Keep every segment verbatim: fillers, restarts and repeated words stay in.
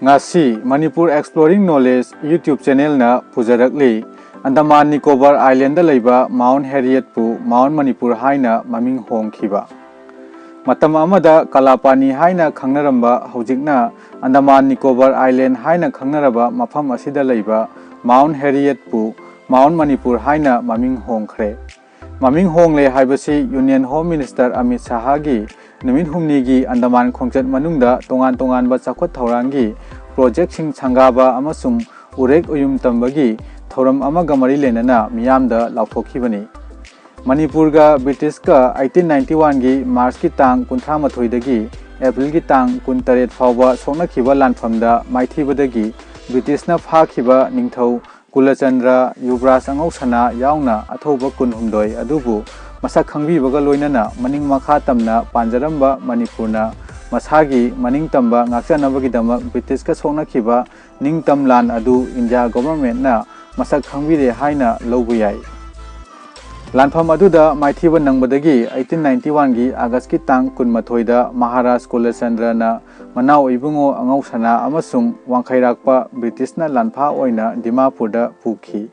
ꯉꯁꯤ Manipur Exploring Knowledge YouTube channelꯅ ꯄꯨꯖꯔꯛꯂꯤ꯫ Andaman Nicobar Islandꯗ ꯂꯩꯕ Mount Harrietꯄꯨ Mount Manipur ꯍꯥꯏꯅ ꯃꯃꯤꯡ ꯍꯣꯡꯈꯤꯕ꯫ ꯃꯇꯝ ꯑꯃꯗ ꯀꯂꯥꯄꯥꯅꯤ ꯍꯥꯏꯅ ꯈꯪꯅꯔꯝꯕ, ꯍꯧꯖꯤꯛꯅ ꯑꯟꯗꯃꯥꯟ ꯅꯤꯀꯣꯕꯔ Island ꯍꯥꯏꯅ ꯈꯪꯅꯔꯕ ꯃꯐꯝ ꯑꯁꯤꯗ ꯂꯩꯕ Mount Harrietꯄꯨ Mount ꯃꯅꯤꯄꯨꯔ ꯍꯥꯏꯅ ꯃꯃꯤꯡ ꯍꯣꯡꯈ꯭ꯔꯦ꯫ ꯃꯃꯤꯡ ꯍꯣꯡꯂꯦ ꯍꯥꯏꯕꯁꯤ Union Home Minister ꯑꯃꯤꯠ ꯁꯥꯍꯒꯤ ꯅꯨꯃꯤꯠ ꯍꯨꯝꯅꯤꯒꯤ ꯑꯟꯗꯃꯥꯟ ꯈꯣꯡꯆꯠ ꯃꯅꯨꯡꯗ ꯇꯣꯉꯥꯟ ꯇꯣꯉꯥꯟꯕ ꯆꯥꯎꯈꯠ ꯊꯧꯔꯥꯡꯒꯤ ꯄ꯭ꯔꯣꯖꯦꯛꯁꯤꯡ ꯁꯪꯒꯥꯕ ꯑꯃꯁꯨꯡ ꯎꯔꯦꯛ ꯎꯌꯨꯝ ꯇꯝꯕꯒꯤ ꯊꯧꯔꯝ ꯑꯃꯒ ꯃꯔꯤ ꯂꯩꯅꯅ ꯃꯤꯌꯥꯝꯗ ꯂꯥꯎꯊꯣꯛꯈꯤꯕꯅꯤ꯫ ꯃꯅꯤꯄꯨꯔꯒ ꯕ꯭ꯔꯤꯇꯤꯁꯀ eighteen ninety oneꯒꯤ Marchꯀꯤ ꯇꯥꯡ ꯀꯨꯟꯊ꯭ꯔꯥ ꯃꯥꯊꯣꯏꯗꯒꯤ Aprilꯒꯤ ꯇꯥꯡ ꯀꯨꯟꯇꯔꯦꯠ ꯐꯥꯎꯕ ꯁꯣꯛꯅꯈꯤꯕ ꯂꯥꯟꯐꯝꯗ ꯃꯥꯏꯊꯤꯕꯗꯒꯤ ꯕ꯭ꯔꯤꯇꯤꯁꯅ ꯐꯥꯈꯤꯕ ꯅꯤꯡꯊꯧ ꯀꯨꯂꯆꯟꯗ꯭ꯔ, ꯌꯨꯕꯔꯥꯖ ꯑꯉꯧꯁꯅꯥ ꯌꯥꯎꯅ ꯑꯊꯧꯕ ꯀꯨꯟꯍꯨꯝꯗꯣꯏ ꯑꯗꯨꯕꯨ ꯃꯁꯛ ꯈꯪꯕꯤꯕꯒ ꯂꯣꯏꯅꯅ ꯃꯅꯤꯡ ꯃꯈꯥ ꯇꯝꯅ ꯄꯥꯟꯖꯔꯝꯕ ꯃꯅꯤꯄꯨꯔꯅ ꯃꯁꯥꯒꯤ ꯃꯅꯤꯡꯇꯝꯕ ꯉꯥꯛꯆꯅꯕꯒꯤꯗꯃꯛ ꯕ꯭ꯔꯤꯇꯤꯁꯀ ꯁꯣꯛꯅꯈꯤꯕ ꯅꯤꯡꯇꯝ ꯂꯥꯟ ꯑꯗꯨ ꯏꯟꯗꯤꯌꯥ ꯒꯣꯚꯔꯟꯃꯦꯟꯠꯅ ꯃꯁꯛ ꯈꯪꯕꯤꯔꯦ ꯍꯥꯏꯅ ꯂꯧꯕ ꯌꯥꯏ꯫ ꯂꯥꯟꯐꯝ ꯑꯗꯨꯗ ꯃꯥꯏꯊꯤꯕ ꯅꯪꯕꯗꯒꯤ eighteen ninety oneꯒꯤ Augustꯀꯤ ꯇꯥꯡ ꯀꯨꯟꯃꯥꯊꯣꯏꯗ ꯃꯍꯥꯔꯥꯖ ꯀꯨꯂꯆꯟꯗ꯭ꯔꯅ ꯃꯅꯥꯎ ꯏꯕꯨꯡꯉꯣ ꯑꯉꯧꯁꯅꯥ ꯑꯃꯁꯨꯡ ꯋꯥꯡꯈꯩꯔꯥꯛꯄ ꯕ꯭ꯔꯤꯇꯤꯁꯅ ꯂꯥꯟꯐꯥ ꯑꯣꯏꯅ ꯗꯤꯃꯥꯄꯨꯔꯗ ꯄꯨꯈꯤ꯫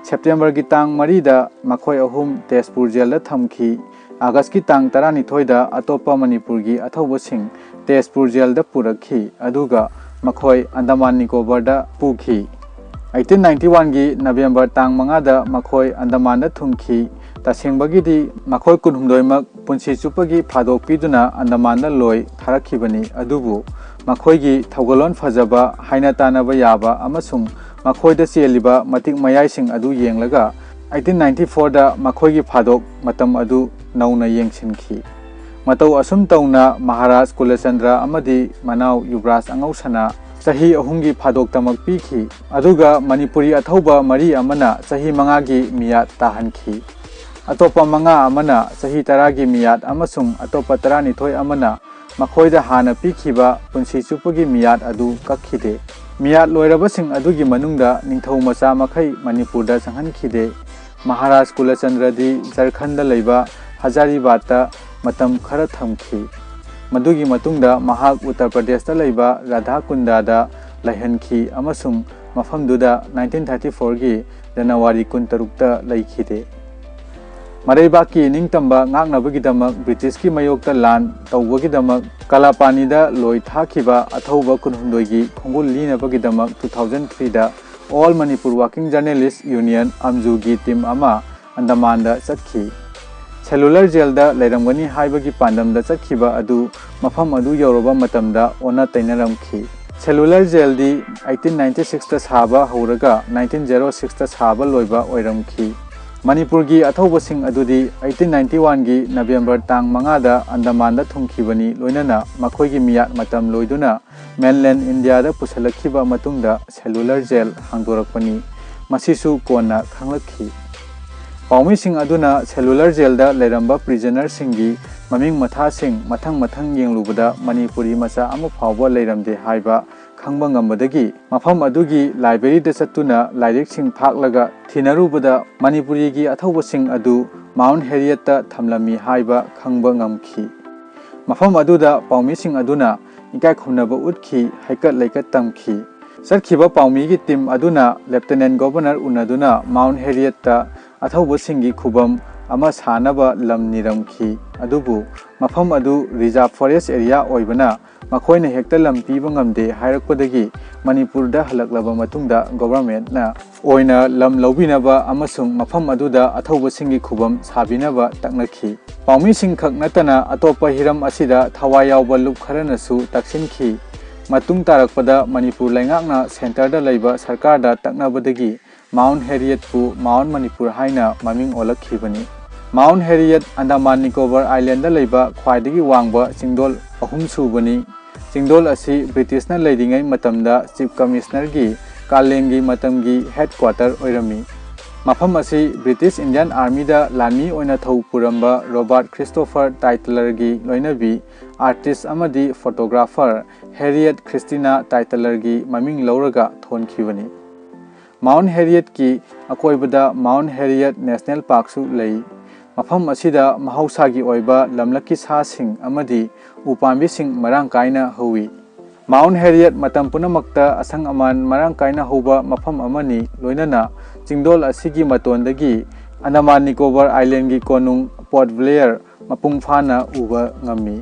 Septemberꯒꯤ ꯇꯥꯡ ꯃꯔꯤꯗ ꯃꯈꯣꯏ ꯑꯍꯨꯝ ꯇꯦꯖꯄꯨꯔ ꯖꯦꯜꯗ ꯊꯝꯈꯤ꯫ Augustꯀꯤ ꯇꯥꯡ ꯇꯔꯥꯅꯤꯊꯣꯏꯗ ꯑꯇꯣꯞꯄ ꯃꯅꯤꯄꯨꯔꯒꯤ ꯑꯊꯧꯕꯁꯤꯡ ꯇꯦꯖꯄꯨꯔ ꯖꯦꯜꯗ ꯄꯨꯔꯛꯈꯤ, ꯑꯗꯨꯒ ꯃꯈꯣꯏ ꯑꯟꯗꯃꯥꯟ ꯅꯤꯀꯣꯕꯔꯗ ꯄꯨꯈꯤ꯫ eighteen ninety oneꯒꯤ November ꯇꯥꯡ ꯃꯉꯥꯗ ꯃꯈꯣꯏ ꯑꯟꯗꯃꯥꯟꯗ ꯊꯨꯡꯈꯤ꯫ ꯇꯁꯦꯡꯕꯒꯤꯗꯤ ꯃꯈꯣꯏ ꯀꯨꯟꯍꯨꯝꯗꯣꯏꯃꯛ ꯄꯨꯟꯁꯤ ꯆꯨꯞꯄꯒꯤ ꯐꯥꯗꯣꯛ ꯄꯤꯗꯨꯅ ꯑꯟꯗꯃꯥꯟꯗ ꯂꯣꯏ ꯊꯥꯔꯛꯈꯤꯕꯅꯤ, ꯑꯗꯨꯕꯨ ꯃꯈꯣꯏꯒꯤ ꯊꯧꯒꯜꯂꯣꯟ ꯐꯖꯕ, ꯍꯥꯏꯅ ꯇꯥꯟꯅꯕ ꯌꯥꯕ ꯑꯃꯁꯨꯡ ꯃꯈꯣꯏꯗ ꯆꯦꯜꯂꯤꯕ ꯃꯇꯤꯛ ꯃꯌꯥꯏꯁꯤꯡ ꯑꯗꯨ ꯌꯦꯡꯂꯒ eighteen ninety fourꯗ ꯃꯈꯣꯏꯒꯤ ꯐꯥꯗꯣꯛ ꯃꯇꯝ ꯑꯗꯨ ꯅꯧꯅ ꯌꯦꯡꯁꯤꯟꯈꯤ꯫ ꯃꯇꯧ ꯑꯁꯨꯝ ꯇꯧꯅ ꯃꯍꯥꯔꯥꯖ ꯀꯨꯂꯆꯟꯗ꯭ꯔ ꯑꯃꯗꯤ ꯃꯅꯥꯎ ꯌꯨꯕꯔꯥꯖ ꯑꯉꯧꯁꯅꯥ ꯆꯍꯤ ꯑꯍꯨꯝꯒꯤ ꯐꯥꯗꯣꯛꯇꯃꯛ ꯄꯤꯈꯤ, ꯑꯗꯨꯒ ꯃꯅꯤꯄꯨꯔꯤ ꯑꯊꯧꯕ ꯃꯔꯤ ꯑꯃꯅ ꯆꯍꯤ ꯃꯉꯥꯒꯤ ꯃꯤꯌꯥꯠ ꯇꯥꯍꯟꯈꯤ꯫ ꯑꯇꯣꯞꯄ ꯃꯉꯥ ꯑꯃꯅ ꯆꯍꯤ ꯇꯔꯥꯒꯤ ꯃꯤꯌꯥꯠ ꯑꯃꯁꯨꯡ ꯑꯇꯣꯞꯄ ꯇꯔꯥꯅꯤꯊꯣꯏ ꯑꯃꯅ ꯃꯈꯣꯏꯗ ꯍꯥꯟꯅ ꯄꯤꯈꯤꯕ ꯄꯨꯟꯁꯤ ꯆꯨꯞꯄꯒꯤ ꯃꯤꯌꯥꯠ ꯑꯗꯨ ꯀꯛꯈꯤꯗꯦ꯫ ꯃꯤꯌꯥꯠ ꯂꯣꯏꯔꯕꯁꯤꯡ ꯑꯗꯨꯒꯤ ꯃꯅꯨꯡꯗ ꯅꯤꯡꯊꯧ ꯃꯆꯥ ꯃꯈꯩ ꯃꯅꯤꯄꯨꯔꯗ ꯆꯪꯍꯟꯈꯤꯗꯦ꯫ ꯃꯍꯥꯔꯥꯖ ꯀꯨꯂꯆꯟꯗ꯭ꯔꯗꯤ ꯖꯔꯈꯟꯗ ꯂꯩꯕ ꯍꯖꯥꯔꯤꯕꯥꯗꯇ ꯃꯇꯝ ꯈꯔ ꯊꯝꯈꯤ꯫ ꯃꯗꯨꯒꯤ ꯃꯇꯨꯡꯗ ꯃꯍꯥꯛ ꯎꯠꯇꯔ ꯄ꯭ꯔꯗꯦꯁꯇ ꯂꯩꯕ ꯔꯥꯙꯥꯀꯨꯟꯗꯥꯗ ꯂꯩꯍꯟꯈꯤ ꯑꯃꯁꯨꯡ ꯃꯐꯝꯗꯨꯗ ꯅꯥꯏꯟꯇꯤꯟ ꯊꯥꯔꯇꯤ ꯐꯣꯔꯒꯤ ꯖꯅꯋꯥꯔꯤ ꯀꯨꯟꯇꯔꯨꯛꯇ ꯂꯩꯈꯤꯗꯦ꯫ ꯃꯔꯩꯕꯥꯛꯀꯤ ꯅꯤꯡꯇꯝꯕ ꯉꯥꯛꯅꯕꯒꯤꯗꯃꯛ ꯕ꯭ꯔꯤꯇꯤꯁꯀꯤ ꯃꯥꯌꯣꯛꯇ ꯂꯥꯟ ꯇꯧꯕꯒꯤꯗꯃꯛ ꯀꯂꯥꯄꯥꯅꯤꯗ ꯂꯣꯏ ꯊꯥꯈꯤꯕ ꯑꯊꯧꯕ ꯀꯨꯟꯍꯨꯝꯗꯣꯏꯒꯤ ꯈꯣꯡꯒꯨꯜ ꯂꯤꯅꯕꯒꯤꯗꯃꯛ ꯇꯨ ꯊꯥꯎꯖꯟ ꯊ꯭ꯔꯤꯗ All Manipur Working Journalist Union, ꯑꯝꯖꯨꯒꯤ ꯇꯤꯝ ꯑꯃ ꯑꯟꯗꯃꯥꯟꯗ ꯆꯠꯈꯤ꯫ ꯁꯦꯂꯨꯂꯔ ꯖꯦꯜꯗ ꯂꯩꯔꯝꯒꯅꯤ ꯍꯥꯏꯕꯒꯤ ꯄꯥꯟꯗꯝꯗ ꯆꯠꯈꯤꯕ ꯑꯗꯨ ꯃꯐꯝ ꯑꯗꯨ ꯌꯧꯔꯕ ꯃꯇꯝꯗ ꯑꯣꯟꯅ ꯇꯩꯅꯔꯝꯈꯤ꯫ ꯁꯦꯂꯨꯂꯔ ꯖꯦꯜꯗꯤ ꯑꯩꯠꯇꯤꯟ ꯅꯥꯏꯟꯇꯤ ꯁꯤꯛꯁꯇ ꯁꯥꯕ ꯍꯧꯔꯒ ꯅꯥꯏꯟꯇꯤꯟ ꯖꯦꯔꯣ ꯁꯤꯛꯁꯇ ꯁꯥꯕ ꯂꯣꯏꯕ ꯑꯣꯏꯔꯝꯈꯤ꯫ ꯃꯅꯤꯄꯨꯔꯒꯤ ꯑꯊꯧꯕꯁꯤꯡ ꯑꯗꯨꯗꯤ ꯑꯩꯠꯇꯤꯟ ꯅꯥꯏꯟꯇꯤ ꯋꯥꯟꯒꯤ ꯅꯕꯦꯝꯕꯔ ꯇꯥꯡ ꯃꯉꯥꯗ ꯑꯟꯗꯃꯥꯟꯗ ꯊꯨꯡꯈꯤꯕꯅꯤ, ꯂꯣꯏꯅꯅ ꯃꯈꯣꯏꯒꯤ ꯃꯤꯌꯥꯠ ꯃꯇꯝ ꯂꯣꯏꯗꯨꯅ ꯃꯦꯟꯂꯦꯟ ꯏꯟꯗꯤꯌꯥꯗ ꯄꯨꯁꯤꯜꯂꯛꯈꯤꯕ ꯃꯇꯨꯡꯗ ꯁꯦꯂꯨꯂꯔ ꯖꯦꯜ ꯍꯥꯡꯗꯣꯔꯛꯄꯅꯤ꯫ ꯃꯁꯤꯁꯨ ꯀꯣꯟꯅ ꯈꯪꯂꯛꯈꯤ꯫ ꯄꯥꯎꯃꯤꯁꯤꯡ ꯑꯗꯨꯅ ꯁꯦꯂꯨꯂꯔ ꯖꯦꯜꯗ ꯂꯩꯔꯝꯕ ꯄ꯭ꯔꯤꯖꯅꯔꯁꯤꯡꯒꯤ ꯃꯃꯤꯡ ꯃꯊꯥꯁꯤꯡ ꯃꯊꯪ ꯃꯊꯪ ꯌꯦꯡꯂꯨꯕꯗ ꯃꯅꯤꯄꯨꯔꯤ ꯃꯆꯥ ꯑꯃ ꯐꯥꯎꯕ ꯂꯩꯔꯝꯗꯦ ꯍꯥꯏꯕ ꯈꯪꯕ ꯉꯝꯕꯗꯒꯤ ꯃꯐꯝ ꯑꯗꯨꯒꯤ ꯂꯥꯏꯕ꯭ꯔꯦꯔꯤꯗ ꯆꯠꯇꯨꯅ ꯂꯥꯏꯔꯤꯛꯁꯤꯡ ꯐꯥꯛꯂꯒ ꯊꯤꯅꯔꯨꯕꯗ ꯃꯅꯤꯄꯨꯔꯤꯒꯤ ꯑꯊꯧꯕꯁꯤꯡ ꯑꯗꯨ ꯃꯥꯎꯟ ꯍꯦꯔꯤꯌꯠꯇ ꯊꯝꯂꯝꯃꯤ ꯍꯥꯏꯕ ꯈꯪꯕ ꯉꯝꯈꯤ꯫ ꯃꯐꯝ ꯑꯗꯨꯗ ꯄꯥꯎꯃꯤꯁꯤꯡ ꯑꯗꯨꯅ ꯏꯀꯥꯏ ꯈꯨꯝꯅꯕ ꯎꯠꯈꯤ, ꯍꯩꯀꯠ ꯂꯩꯀꯠ ꯇꯝꯈꯤ꯫ ꯆꯠꯈꯤꯕ ꯄꯥꯎꯃꯤꯒꯤ ꯇꯤꯝ ꯑꯗꯨꯅ ꯂꯦꯐꯇꯤꯅꯦꯟ ꯒꯣꯚꯔꯅꯔ ꯎꯅꯗꯨꯅ ꯃꯥꯎꯟ ꯍꯦꯔꯤꯌꯠꯇ ꯑꯊꯧꯕꯁꯤꯡꯒꯤ ꯈꯨꯕꯝ ꯑꯃ ꯁꯥꯅꯕ ꯂꯝ ꯅꯤꯔꯝꯈꯤ꯫ ꯑꯗꯨꯕꯨ ꯃꯐꯝ ꯑꯗꯨ ꯔꯤꯖꯥꯔꯚ ꯐꯣꯔꯦꯁ ꯑꯦꯔꯤꯌꯥ ꯑꯣꯏꯕꯅ ꯃꯈꯣꯏꯅ ꯍꯦꯛꯇ ꯂꯝ ꯄꯤꯕ ꯉꯝꯗꯦ ꯍꯥꯏꯔꯛꯄꯗꯒꯤ ꯃꯅꯤꯄꯨꯔꯗ ꯍꯜꯂꯛꯂꯕ ꯃꯇꯨꯡꯗ ꯒꯣꯚꯔꯃꯦꯟꯠꯅ ꯑꯣꯏꯅ ꯂꯝ ꯂꯧꯕꯤꯅꯕ ꯑꯃꯁꯨꯡ ꯃꯐꯝ ꯑꯗꯨꯗ ꯑꯊꯧꯕꯁꯤꯡꯒꯤ ꯈꯨꯕꯝ ꯁꯥꯕꯤꯅꯕ ꯇꯛꯅꯈꯤ꯫ ꯄꯥꯎꯃꯤꯁꯤꯡꯈꯛ ꯅꯠꯇꯅ ꯑꯇꯣꯞꯄ ꯍꯤꯔꯝ ꯑꯁꯤꯗ ꯊꯋꯥꯏ ꯌꯥꯎꯕ ꯂꯨꯞ ꯈꯔꯅꯁꯨ ꯇꯛꯁꯤꯟꯈꯤ꯫ ꯃꯇꯨꯡ ꯇꯥꯔꯛꯄꯗ ꯃꯅꯤꯄꯨꯔ ꯂꯩꯉꯥꯛꯅ ꯁꯦꯟꯇꯔꯗ ꯂꯩꯕ ꯁꯔꯀꯥꯔꯗ ꯇꯛꯅꯕꯗꯒꯤ ꯃꯥꯎꯟ ꯍꯦꯔꯤꯌꯠꯄꯨ ꯃꯥꯎꯟ ꯃꯅꯤꯄꯨꯔ ꯍꯥꯏꯅ ꯃꯃꯤꯡ ꯑꯣꯜꯂꯛꯈꯤꯕꯅꯤ꯫ ꯃꯥꯎꯟ ꯍꯦꯔꯤꯌꯠ ꯑꯟꯗꯃꯥꯟ ꯅꯤꯀꯣꯕꯔ ꯑꯥꯏꯂꯦꯟꯗ ꯂꯩꯕ ꯈ꯭ꯋꯥꯏꯗꯒꯤ ꯋꯥꯡꯕ ꯆꯤꯡꯗꯣꯜ ꯑꯍꯨꯝꯁꯨꯕꯅꯤ꯫ ꯆꯤꯡꯗꯣꯜ ꯑꯁꯤ ꯕ꯭ꯔꯤꯇꯤꯁꯅ ꯂꯩꯔꯤꯉꯩ ꯃꯇꯝꯗ ꯆꯤꯐ ꯀꯃꯤꯁꯅꯔꯒꯤ ꯀꯥꯂꯦꯡꯒꯤ ꯃꯇꯝꯒꯤ ꯍꯦꯗꯀ꯭ꯋꯥꯇꯔ ꯑꯣꯏꯔꯝꯃꯤ꯫ ꯃꯐꯝ ꯑꯁꯤ ꯕ꯭ꯔꯤꯇꯤꯁ ꯏꯟꯗꯤꯌꯟ ꯑꯥꯔꯃꯤꯗ ꯂꯥꯟꯃꯤ ꯑꯣꯏꯅ ꯊꯧ ꯄꯨꯔꯝꯕ ꯔꯣꯕꯥꯔꯠ ꯈ꯭ꯔꯤꯁꯇꯣꯐꯔ ꯇꯥꯏꯇꯂꯔꯒꯤ ꯂꯣꯏꯅꯕꯤ, ꯑꯥꯔꯇꯤꯁ ꯑꯃꯗꯤ ꯐꯣꯇꯣꯒ꯭ꯔꯥꯐꯔ ꯍꯦꯔꯤꯌꯠ ꯈ꯭ꯔꯤꯁꯇꯤꯅꯥ ꯇꯥꯏꯇꯂꯔꯒꯤ ꯃꯃꯤꯡ ꯂꯧꯔꯒ ꯊꯣꯟꯈꯤꯕꯅꯤ꯫ ꯃꯥꯎꯟ ꯍꯦꯔꯤꯌꯠꯀꯤ ꯑꯀꯣꯏꯕꯗ ꯃꯥꯎꯟ ꯍꯦꯔꯤꯌꯠ ꯅꯦꯁꯅꯦꯜ ꯄꯥꯔꯛꯁꯨ ꯂꯩ꯫ ꯃꯐꯝ ꯑꯁꯤꯗ ꯃꯍꯧꯁꯥꯒꯤ ꯑꯣꯏꯕ ꯂꯝꯂꯛꯀꯤ ꯁꯥꯁꯤꯡ ꯑꯃꯗꯤ ꯎꯄꯥꯝꯕꯤꯁꯤꯡ ꯃꯔꯥꯡ ꯀꯥꯏꯅ ꯍꯧꯏ꯫ ꯃꯥꯎꯟ ꯍꯦꯔꯤꯌꯠ ꯃꯇꯝ ꯄꯨꯝꯅꯃꯛꯇ ꯑꯁꯪ ꯑꯃꯥꯟ ꯃꯔꯥꯡ ꯀꯥꯏꯅ ꯍꯧꯕ ꯃꯐꯝ ꯑꯃꯅꯤ, ꯂꯣꯏꯅꯅ ꯆꯤꯡꯗꯣꯜ ꯑꯁꯤꯒꯤ ꯃꯇꯣꯟꯗꯒꯤ ꯑꯟꯗꯃꯥꯟ ꯅꯤꯀꯣꯕꯔ ꯑꯥꯏꯂꯦꯟꯒꯤ ꯀꯣꯅꯨꯡ ꯄꯣꯔꯠ ꯕ꯭ꯂꯦꯌꯔ ꯃꯄꯨꯡ ꯐꯥꯅ ꯎꯕ ꯉꯝꯃꯤ꯫